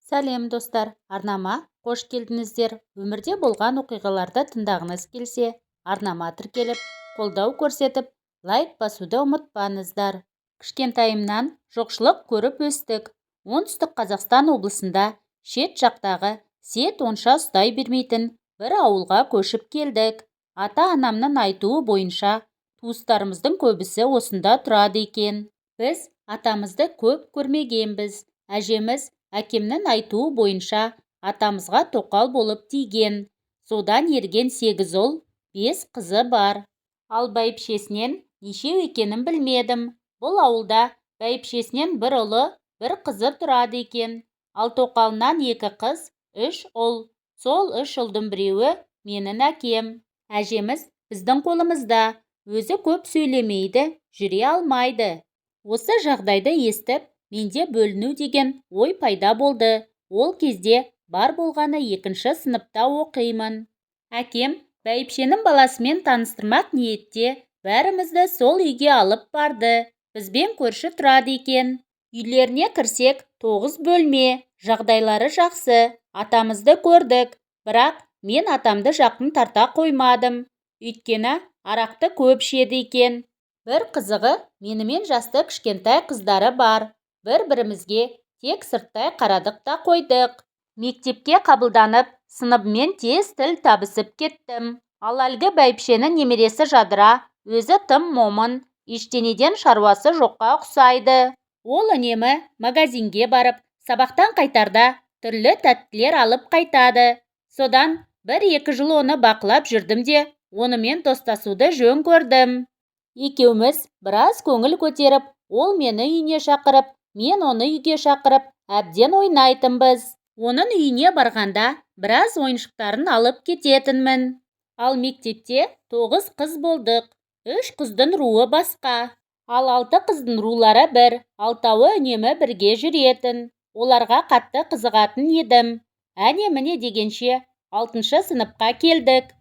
Сәлем, достар! Арнама қош келдіңіздер! Өмірде болған оқиғаларды тыңдағыңыз келсе, арнама тіркеліп, қолдау көрсетіп, лайк басуды ұмытпаңыздар. Кішкентайымнан жоқшылық көріп өстік. Оңтүстік Қазақстан облысында шет жақтағы, сет онша ұстай бермейтін бір ауылға көшіп келдік. Ата-анамның айтуы бойынша, туыстарымыздың көбісі осында тұрады екен. Біз атамызды көп көрмегенбіз. Әжеміз әкемнің айтуы бойынша атамызға тоқал болып тиген. Содан ерген сегіз ұл, бес қызы бар. Ал бәйбішесінен нешеу екенін білмедім. Бұл ауылда бәйбішесінен бір ұлы, бір қызы тұрады екен. Ал тоқалынан екі қыз, үш ұл. Сол үш ұлдың біреуі менің әкем. Әжеміз біздің қолымызда. Өзі көп сөйлемейді, жүре алмайды. Осы жағдайды естіп, менде бөліну деген ой пайда болды. Ол кезде бар болғаны екінші сыныпта оқимын. Әкем бәйбішенің баласымен таныстырмақ ниетте бәрімізді сол үйге алып барды. Бізбен көрші тұрады екен. Үйлеріне кірсек, тоғыз бөлме, жағдайлары жақсы. Атамызды көрдік. Бірақ мен атамды жақын тарта қоймадым. Өйткені арақты көп ішеді екен. Бір қызығы, менімен жасты кішкентай қыздары бар. Бір-бірімізге тек сырттай қарадық та қойдық. Мектепке қабылданып, сыныбыммен тез тіл табысып кеттім. Ал әлгі бәйбішенің немересі Жадыра өзі тым момын, ештеңеден шаруасы жоққа ұқсайды. Ол үнемі магазинге барып, сабақтан қайтарда түрлі тәттілер алып қайтады. Содан бір-екі жыл оны бақылап жүрдім де, онымен достасуды жөн көрдім. Екеуміз біраз көңіл көтеріп, ол мені үйіне шақырып, мен оны үйге шақырып, әбден ойнайтынбыз. Оның үйіне барғанда біраз ойыншықтарын алып кететінмін. Ал мектепте тоғыз қыз болдық. Үш қыздың руы басқа. Ал алты қыздың рулары бір, алтауы үнемі бірге жүретін. Оларға қатты қызығатын едім. Әне-міне дегенше алтыншы сыныпқа келдік.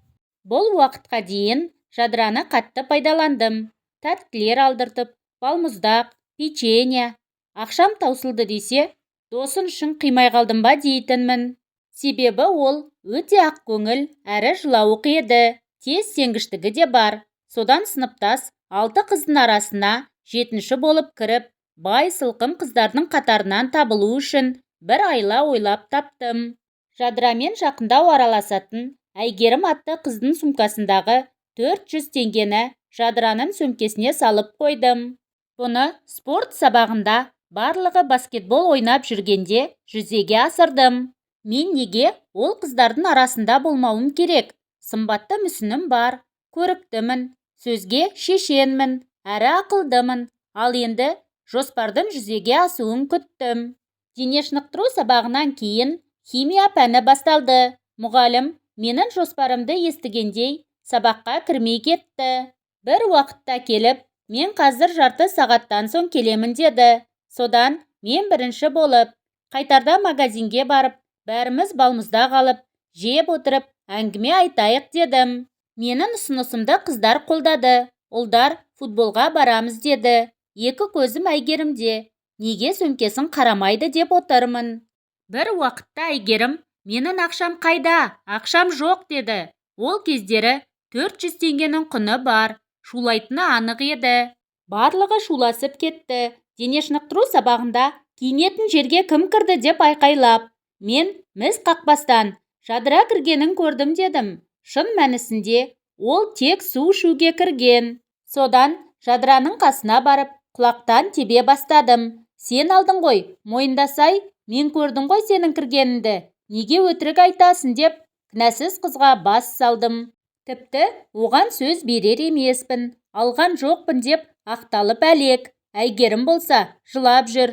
Бұл уақытқа дейін Жадыраны қатты пайдаландым. Тәттілер алдыртып, балмұздақ, печенье. Ақшам таусылды десе, досың үшін қимай қалдым ба дейтінмін. Себебі ол өте ақкөңіл әрі жылауық еді. Тез сенгіштігі де бар. Содан сыныптас алты қыздың арасына жетінші болып кіріп, бай сылқым қыздардың қатарынан табылу үшін бір айла ойлап таптым. Жадырамен жақындау араласатын Әйгерім атты қыздың сумкасындағы 400 теңгені Жадыраның сөмкесіне салып қойдым. Бұны спорт сабағында барлығы баскетбол ойнап жүргенде жүзеге асырдым. Мен неге ол қыздардың арасында болмауым керек? Сымбатты мүсінім бар, көріктімін, сөзге шешенмін, әрі ақылдымын. Ал енді жоспардың жүзеге асуын күттім. Дене шынықтыру сабағынан кейін химия пәні басталды. Мұғалім менің жоспарымды естігендей сабаққа кірмей кетті. Бір уақытта келіп, мен қазір жарты сағаттан соң келемін деді. Содан мен бірінші болып, қайтарда магазинге барып, бәріміз балмұздақ алып, жеп отырып, әңгіме айтайық дедім. Менің ұсынысымды қыздар қолдады. Ұлдар футболға барамыз деді. Екі көзім Әйгерімде. Неге сөмкесін қарамайды деп отырмын. Бір уақытта Әйгерім: «Менің ақшам қайда? Ақшам жоқ», – деді. Ол кездері 400 теңгенің құны бар, шулайтыны анық еді. Барлығы шуласып кетті. Дене шынықтыру сабағында «Киінетін жерге кім кірді?» деп айқайлап. Мен міз қақпастан Жадыра кіргенін көрдім дедім. Шын мәнісінде ол тек су ішуге кірген. Содан Жадыраның қасына барып, құлақтан тебе бастадым. «Сен алдың ғой, мойындасай, мен көрдім ғой сенің кіргеніңді, неге өтірік айтасың?» деп кінәсіз қызға бас салдым. Тіпті оған сөз берер емеспін. Алған жоқпын деп ақталып әлек. Әйгерім болса, жылап жүр.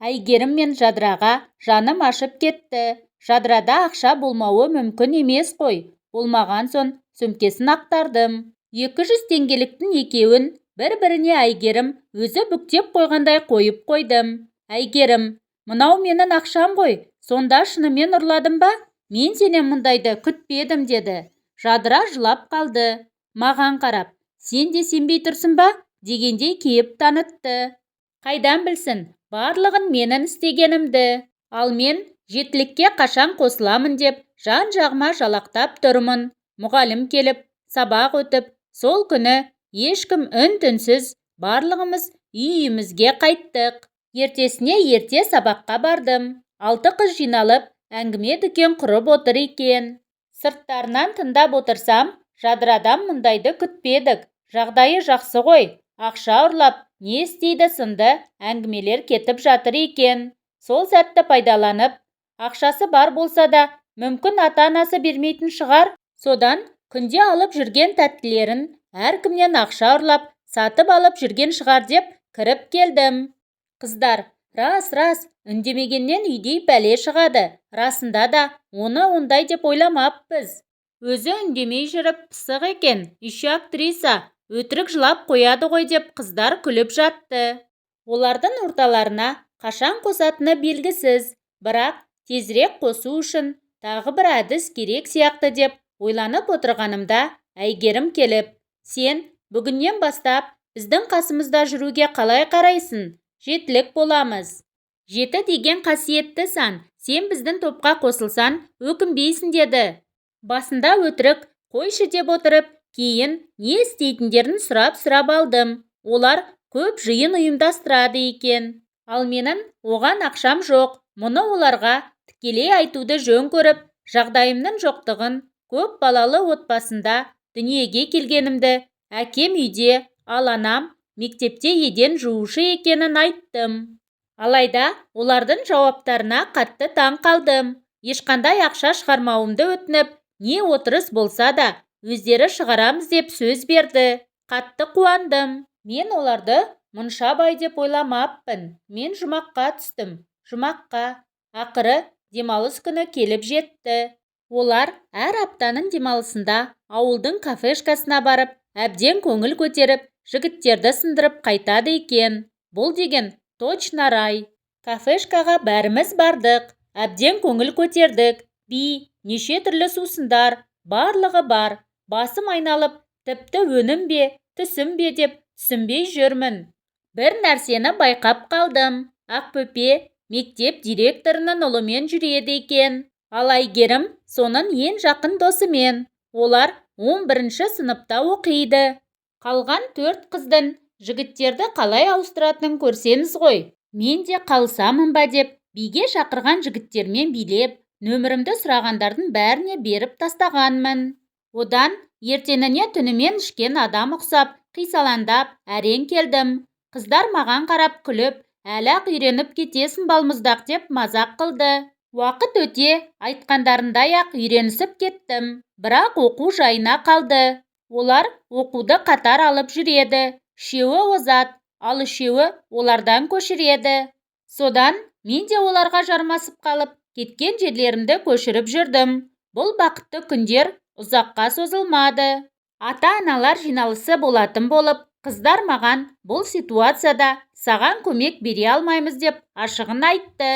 Әйгерім мен Жадыраға жаным ашып кетті. Жадырада ақша болмауы мүмкін емес қой. Болмаған соң сөмкесін ақтардым. 200 теңгеліктің екеуін бір-біріне Әйгерім өзі бүктеп қойғандай қойып қойдым. Әйгерім: «Мынау менің ақшам ғой, сонда шынымен ұрладым ба? Мен сенен мұндайды күтпедім», – деді. Жадыра жылап қалды. Маған қарап, «Сен де сенбей тұрсың ба?» дегендей кейіп танытты. Қайдан білсін барлығын менің істегенімді. Ал мен Жетілікке қашан қосыламын деп жан-жағыма жалақтап тұрмын. Мұғалім келіп, сабақ өтіп, сол күні ешкім үн-түнсіз барлығымыз үй-үйімізге қайттық. Ертесіне ерте сабаққа бардым. Алты қыз жиналып, әңгіме-дүкен құрып отыр екен. Сырттарынан тыңдап отырсам, Жадырадан мұндайды күтпедік, жағдайы жақсы ғой, ақша ұрлап не істейді сынды әңгімелер кетіп жатыр екен. Сол сәтті пайдаланып, ақшасы бар болса да, мүмкін ата-анасы бермейтін шығар, содан күнде алып жүрген тәттілерін әркімнен ақша ұрлап, сатып алып жүрген шығар деп кіріп келдім. Қыздар, рас-рас, үндемегеннен үйдей бәле шығады, расында да оны ондай деп ойламаппыз. Өзі үндемей жүріп пысық екен, еще актриса, өтірік жылап қояды ғой деп қыздар күліп жатты. Олардың орталарына қашан қосатыны белгісіз, бірақ тезірек қосу үшін тағы бір әдіс керек сияқты деп ойланып отырғанымда Әйгерім келіп, сен бүгіннен бастап біздің қасымызда жүруге қалай қарайсың, жетілік боламыз. Жеті деген қасиетті сан, сен біздің топқа қосылсаң, өкінбейсің деді. Басында өтірік қойшы деп отырып, кейін не істейтіндерін сұрап-сұрап алдым. Олар көп жиын ұйымдастырады екен. Ал менің оған ақшам жоқ. Мұны оларға тікелей айтуды жөн көріп, жағдайымның жоқтығын, көп балалы отбасында дүниеге келгенімді, әкем үйде, ал анам мектепте еден жуушы екенін айттым. Алайда олардың жауаптарына қатты таң қалдым. Ешқандай ақша шығармауымды өтініп, не отырыс болса да, өздері шығарамыз деп сөз берді. Қатты қуандым. Мен оларды мұнша бай деп ойламаппын. Мен жұмаққа түстім. Жұмаққа. Ақыры демалыс күні келіп жетті. Олар әр аптаның демалысында ауылдың кафешкасына барып, әбден көңіл көтеріп, жігіттерді сындырып қайтады екен. Бұл деген точно рай. Кафешкаға бәріміз бардық. Әбден көңіл көтердік. Би, неше түрлі сусындар, барлығы бар. Басым айналып, тіпті өңім бе, түсім бе деп түсінбей жүрмін. Бір нәрсені байқап қалдым. Ақбөпе мектеп директорының ұлымен жүреді екен. Ал Әйгерім соның ең жақын досымен. Олар 11-ші сыныпта оқиды. Қалған 4 қыздың жігіттерді қалай ауыстыратынын көрсеңіз ғой. Мен де қалысамын ба деп биге шақырған жігіттермен билеп, нөмірімді сұрағандардың бәріне беріп тастағанмын. Одан ертеңіне түнімен ішкен адам ұқсап, қисалаңдап, әрең келдім. Қыздар маған қарап күліп, әлі-ақ үйреніп кетесің балмұздақ деп мазақ қылды. Уақыт өте айтқандарындай-ақ үйренісіп кеттім. Бірақ оқу жайына қалды. Олар оқуды қатар алып жүреді. Үшеуі озат, ал үшеуі олардан көшіреді. Содан мен де оларға жармасып қалып, кеткен жерлерімді көшіріп жүрдім. Бұл бақытты күндер ұзаққа созылмады. Ата-аналар жиналысы болатын болып, қыздар маған бұл ситуацияда саған көмек бере алмаймыз деп ашығын айтты.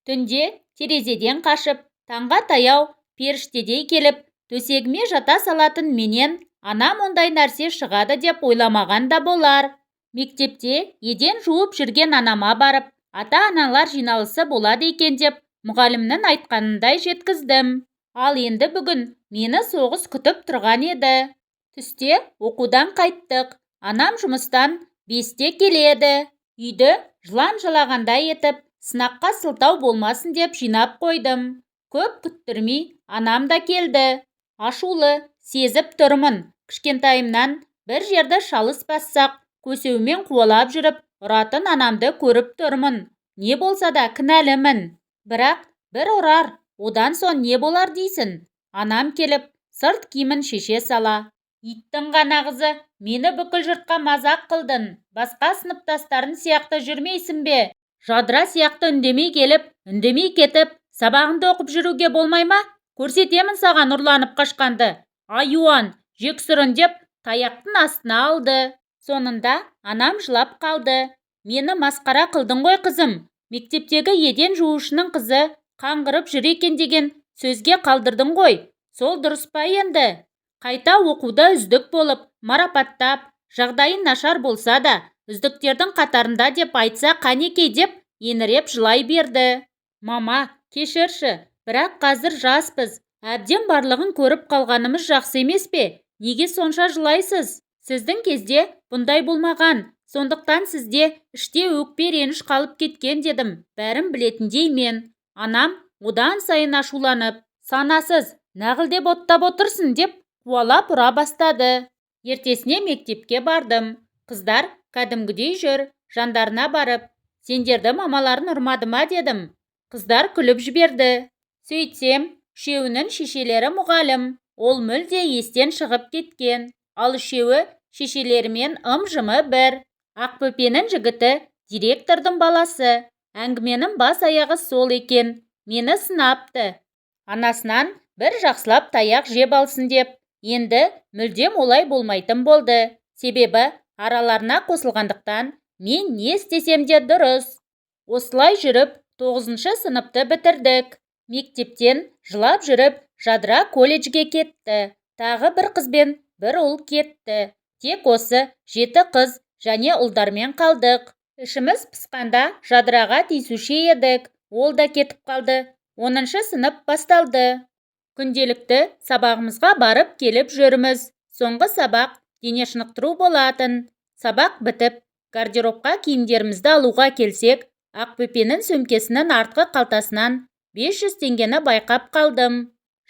Түнде терезеден қашып, таңға таяу періштедей келіп, төсегіме жата салатын менен анам ондай нәрсе шығады деп ойламаған да болар. Мектепте еден жуып жүрген анама барып, ата-аналар жиналысы болады екен деп мұғалімнің айтқанындай жеткіздім. Ал енді бүгін мені соғыс күтіп тұрған еді. Түсте оқудан қайттық. Анам жұмыстан 5-те келеді. Үйді жылан жалағандай етіп, сынаққа сылтау болмасын деп жинап қойдым. Көп күттірмей анам да келді. Ашулы, сезіп тұрмын. Кішкентайымнан бір жерді шалыс бассақ, көсеумен қуалап жүріп, ұратын анамды көріп тұрмын. Не болса да кінәлімін. Бірақ бір ұрар, одан соң не болар дейсің. Анам келіп, сырт киімін шеше сала. Иттің ғана қызы, мені бүкіл жұртқа мазақ қылдың. Басқа сыныптастарың сияқты жүрмейсің бе? Жадыра сияқты үндемей келіп, үндемей кетіп, сабағыңды оқып жүруге болмай ма? Көрсетемін саған ұрланып қашқанды. Аюан, жексұрын деп таяқтың астына алды. Соңында анам жылап қалды. Мені масқара қылдың ғой қызым. Мектептегі еден жуушының қызы қаңғырып жүр екен деген сөзге қалдырдың ғой. Сол дұрыс па енді? Қайта оқуда үздік болып, марапаттап, жағдайын нашар болса да, үздіктердің қатарында деп айтса қанекей деп еңіреп жылай берді. Мама, Кешірші, бірақ қазір жаспыз, әбден барлығын көріп қалғанымыз жақсы емес пе? Неге сонша жылайсыз? Сіздің кезде бұндай болмаған, сондықтан сізде іште өкпе-реніш қалып кеткен дедім бәрін білетіндей мен. Анам одан сайын ашуланып, санасыз, нағылдеп оттап отырсың деп қуалап ұра бастады. Ертесіне мектепке бардым. Қыздар кәдімгідей жүр. Жандарына барып, сендерді мамаларың ұрмады ма дедім. Қыздар күліп жіберді. Сөйтсем, үшеуінің шешелері мұғалім. Ол мүлде естен шығып кеткен. Ал үшеуі шешелерімен ым-жымы бір. Ақбөпенің жігіті директордың баласы. Әңгіменің бас-аяғы сол екен. Мені сынапты. Анасынан бір жақсылап таяқ жеп алсын деп. Енді мүлдем олай болмайтын болды. Себебі араларына қосылғандықтан мен не істесем де дұрыс. Осылай жүріп 9-шы сыныпты бітірдік. Мектептен жылап жүріп Жадыра колледжге кетті. Тағы бір қызбен бір ұл кетті. Тек осы 7 қыз және ұлдармен қалдық. Ішіміз пысқанда Жадыраға тиісуші едік. Ол да кетіп қалды. 10-шы сынып басталды. Күнделікті сабағымызға барып келіп жүрміз. Соңғы сабақ дене шынықтыру болатын. Сабақ бітіп, гардеробқа киімдерімізді алуға келсек, Ақбөпенің сөмкесінің артқы қалтасынан 500 теңгені байқап қалдым.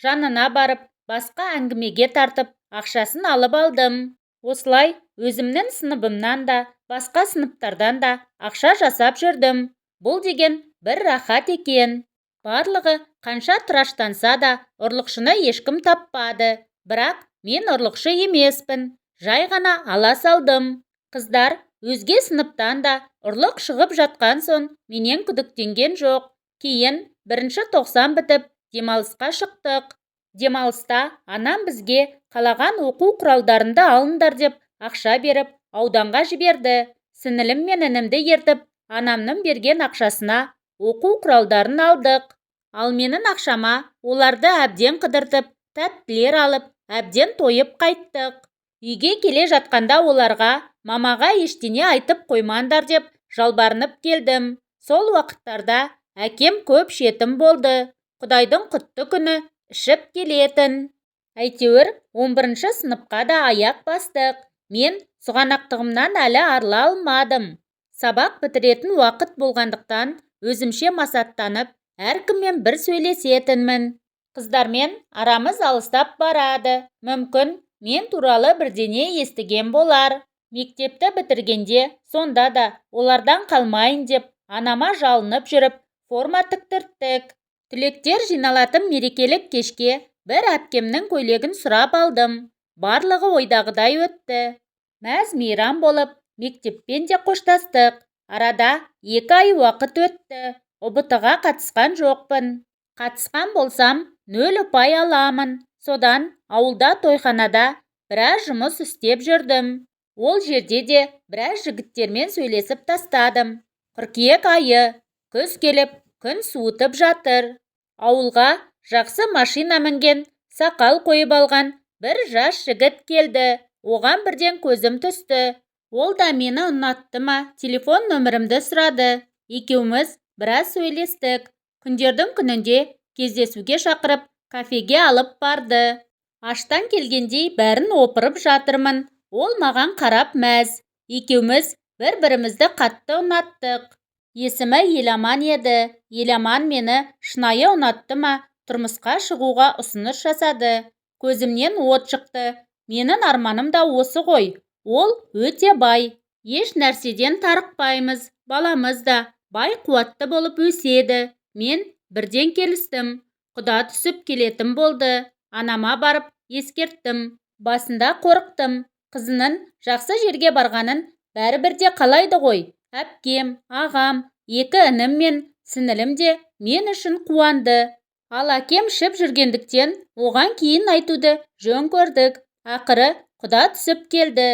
Жанына барып, басқа әңгімеге тартып, ақшасын алып алдым. Осылай өзімнің сыныбымнан да, басқа сыныптардан да ақша жасап жүрдім. Бұл деген бір рахат екен. Барлығы қанша тыраштанса да, ұрлықшыны ешкім таппады. Бірақ мен ұрлықшы емеспін. Жай ғана ала салдым. Қыздар өзге сыныптан да ұрлық шығып жатқан соң менен күдіктенген жоқ. Кейін 1-90 бітіп, демалысқа шықтық. Демалыста анам бізге қалаған оқу құралдарынды алыңдар деп ақша беріп, ауданға жіберді. Сіңілім мен інімді ертіп, анамның берген ақшасына оқу құралдарын алдық. Ал менің ақшама оларды әбден қыдыртып, тәттілер алып, әбден тойып қайттық. Үйге келе жатқанда оларға мамаға ештеңе айтып қоймаңдар деп жалбарынып келдім. Сол уақыттарда әкем көп ішетін болды. Құдайдың құтты күні ішіп келетін. Әйтеуір 11-ші сыныпқа да аяқ бастық. Мен сұғанақтығымнан әлі арыла алмадым. Сабақ бітіретін уақыт болғандықтан өзімше масаттанып, әркіммен бір сөйлесетінмін. Қыздармен арамыз алыстап барады. Мүмкін, мен туралы бірдеңе естіген болар. Мектепті бітіргенде сонда да олардан қалмайын деп анама жалынып жүріп форма тіктірттік. Түлектер жиналатын мерекелік кешке бір әпкемнің көйлегін сұрап алдым. Барлығы ойдағыдай өтті. Мәз мейрам болып, мектеппен де қоштастық. Арада 2 ай уақыт өтті. ҰБТ-ға қатысқан жоқпын. Қатысқан болсам, 0 ұпай аламын. Содан ауылда тойханада біраз жұмыс істеп жүрдім. Ол жерде де біраз жігіттермен сөйлесіп тастадым. Қыркүйек айы, күз келіп, күн суытып жатыр. Ауылға жақсы машина мінген, сақал қойып алған бір жас жігіт келді. Оған бірден көзім түсті. Ол да мені ұнатты ма, телефон нөмірімді сұрады. Екеуміз біраз сөйлестік. Күндердің күнінде кездесуге шақырып, кафеге алып барды. Аштан келгендей бәрін опырып жатырмын. Ол маған қарап мәз. Екеуміз бір-бірімізді қатты ұнаттық. Есімі Еламан еді. Еламан мені шынайы ұнатты ма, тұрмысқа шығуға ұсыныс жасады. Көзімнен от шықты. Менің арманым да осы ғой. Ол өте бай. Еш нәрседен тарықпаймыз. Баламыз да бай қуатты болып өседі. Мен бірден келістім. Құда түсіп келетін болды. Анама барып ескерттім. Басында қорықтым. Қызының жақсы жерге барғанын бәрібір де қалайды ғой. Әпкем, ағам, 2 інім мен сіңілім де мен үшін қуанды. Ал әкем ішіп жүргендіктен оған кейін айтуды жөн көрдік. Ақыры құда түсіп келді.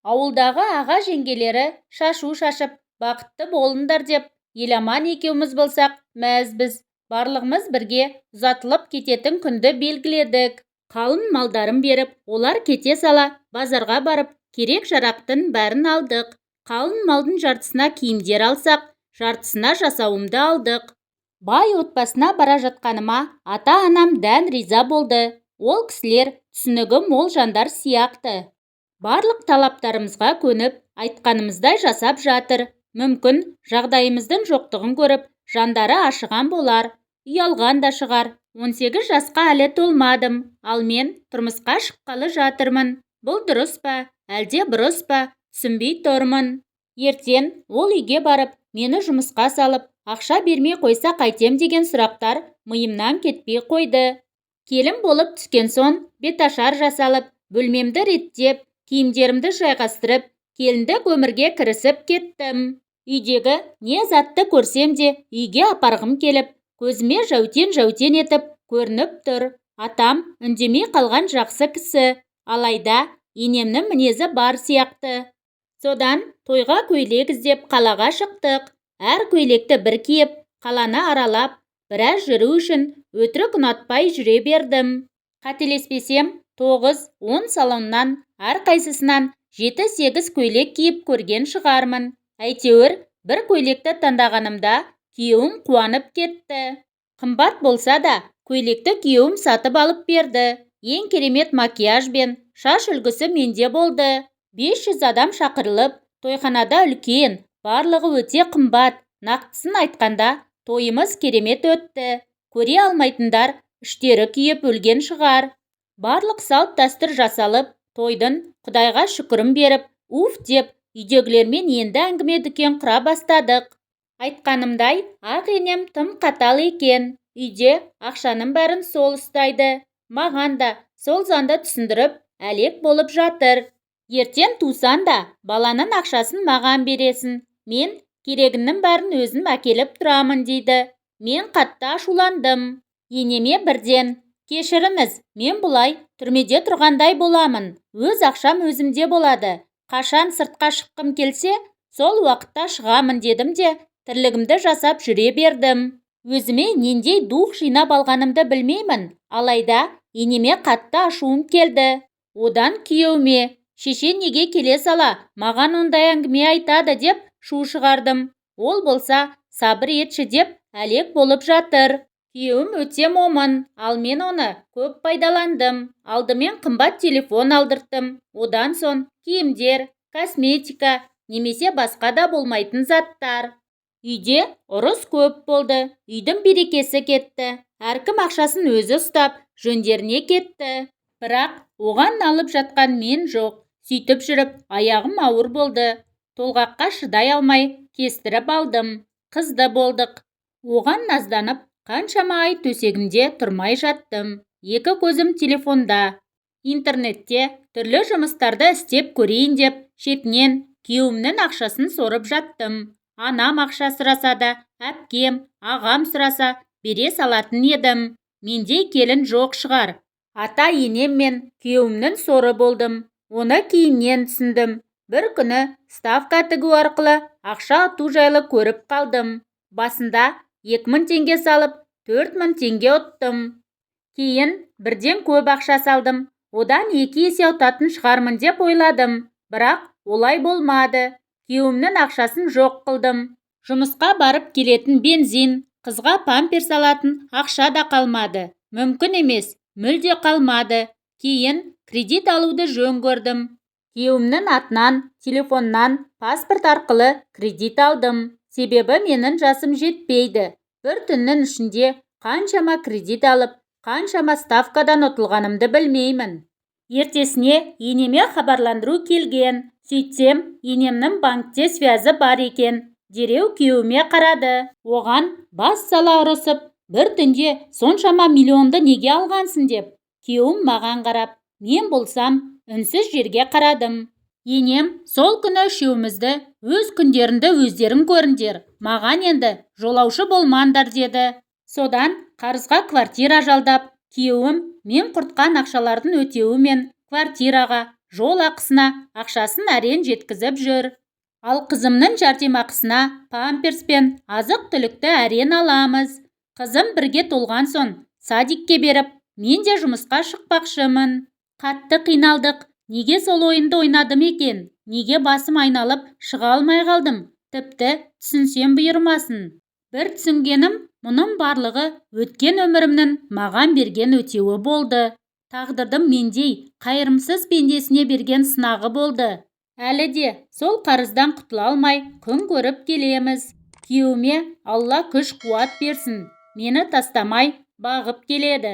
Ауылдағы аға жеңгелері шашу шашып, бақытты болыңдар деп, Еламан екеуміз болсақ мәзбіз. Барлығымыз бірге ұзатылып кететін күнді белгіледік. Қалың малдарын беріп, олар кете сала базарға барып, керек жарақтың бәрін алдық. Қалың малдың жартысына киімдер алсақ, жартысына жасауымды алдық. Бай отбасына бара жатқаныма ата-анам дән риза болды. Ол кісілер түсінігі мол жандар сияқты. Барлық талаптарымызға көніп, айтқанымыздай жасап жатыр. Мүмкін, жағдайымыздың жоқтығын көріп, жандары ашыған болар. Ұялған да шығар. 18 жасқа әлі толмадым, ал мен тұрмысқа шыққалы жатырмын. Бұл дұрыс па, әлде бұрыс па, түсінбей тұрмын. Ертең ол үйге барып, мені жұмысқа салып, ақша бермей қойса қайтем деген сұрақтар миымнан кетпей қойды. Келін болып түскен соң беташар жасалып, бөлмемді реттеп, киімдерімді жайғастырып, келіндік өмірге кірісіп кеттім. Үйдегі не затты көрсем де үйге апарғым келіп, көзіме жәутең-жәутең етіп көрініп тұр. Атам үндемей қалған жақсы кісі, алайда енемнің мінезі бар сияқты. Содан тойға көйлек іздеп қалаға шықтық. Әр көйлекті бір киіп, қаланы аралап, біраз жүру үшін өтірік ұнатпай жүре бердім. Қателеспесем, 9-10 салоннан әрқайсысынан 7-8 көйлек киіп көрген шығармын. Әйтеуір бір көйлекті таңдағанымда күйеуім қуанып кетті. Қымбат болса да, көйлекті күйеуім сатып алып берді. Ең керемет макияж бен шаш үлгісі менде болды. 500 адам шақырылып, тойханада үлкен, барлығы өте қымбат. Нақтысын айтқанда, тойымыз керемет өтті. Көре алмайтындар іштері күйіп өлген шығар. Барлық салт-дәстүр жасалып, тойдың Құдайға шүкірін беріп, уф деп, үйдегілермен енді әңгіме дүкен құра бастадық. Айтқанымдай, ақ енем тым қатал екен. Үйде ақшаның бәрін сол ұстайды. Маған да сол заңды түсіндіріп, әлек болып жатыр. Ертең тусан да баланың ақшасын маған бересің. Мен керегіңнің бәрін өзім әкеліп тұрамын дейді. Мен қатты ашуландым. Енеме бірден: кешіріңіз, мен бұлай түрмеде тұрғандай боламын. Өз ақшам өзімде болады. Қашан сыртқа шыққым келсе, сол уақытта шығамын дедім де, тірлігімді жасап жүре бердім. Өзіме нендей дух жинап алғанымды білмеймін, алайда енеме қатты ашуым келді. Одан күйеуіме: шеше неге келе сала маған ондай әңгіме айтады деп шу шығардым. Ол болса, сабыр етші деп әлек болып жатыр. Күйеуім өте момын, ал мен оны көп пайдаландым. Алдымен қымбат телефон алдырттым. Одан соң киімдер, косметика немесе басқа да болмайтын заттар. Үйде ұрыс көп болды, үйдің берекесі кетті. Әркім ақшасын өзі ұстап, жөндеріне кетті. Бірақ оған налып жатқан мен жоқ. Сөйтіп жүріп, аяғым ауыр болды. Толғаққа шыдай алмай, кестіріп алдым. Қызды болдық. Оған назданып, қаншама ай төсегімде тұрмай жаттым. Екі көзім телефонда. Интернетте түрлі жұмыстарды істеп көрейін деп, шетінен күйеуімнің ақшасын сорып жаттым. Анам ақша сұраса да, әпкем, ағам сұраса, бере салатын едім. Мендей келін жоқ шығар. Ата-енем мен күйеуімнің соры болдым. Оны кейіннен түсіндім. Бір күні ставка тігу арқылы ақша ұту жайлы көріп қалдым. Басында 2000 теңге салып, 4000 теңге ұттым. Кейін бірден көп ақша салдым. Одан 2 есе ұтатын шығармын деп ойладым. Бірақ олай болмады. Күйеуімнің ақшасын жоқ қылдым. Жұмысқа барып келетін бензин, қызға памперс алатын ақша да қалмады. Мүмкін емес, мүлде қалмады. Кейін кредит алуды жөн көрдім. Күйеуімнің атынан, телефоннан, паспорт арқылы кредит алдым. Себебі менің жасым жетпейді. Бір түннің ішінде қаншама кредит алып, қаншама ставкадан ұтылғанымды білмеймін. Ертесіне енеме хабарландыру келген. Сөйтсем, енемнің банкте связі бар екен. Дереу күйеуіме қарады. Оған бас сала ұрысып, бір түнде соншама миллионды неге алғансың деп. Күйеуім маған қарап, мен болсам, үнсіз жерге қарадым. Енем сол күні үшеумізді өз күндеріңді өздерің көріңдер, маған енді жолаушы болмаңдар деді. Содан қарызға квартира жалдап, күйеуім мен құртқан ақшалардың өтеуімен квартираға, жол ақысына ақшасын әрең жеткізіп жүр. Ал қызымның жәрдемақысына памперс пен азық-түлікті әрең аламыз. Қызым бірге толған соң садикке беріп, мен де жұмысқа шықпақшымын. Қатты қиналдық. Неге сол ойынды ойнадым екен? Неге басым айналып шыға алмай қалдым? Тіпті түсінсем бұйырмасын. Бір түсінгенім, Мұның барлығы өткен өмірімнің маған берген өтеуі болды. Тағдырдың мендей қайырымсыз пендесіне берген сынағы болды. Әлі де сол қарыздан құтыла алмай күн көріп келеміз. Күйеуіме Алла күш-қуат берсін, мені тастамай бағып келеді.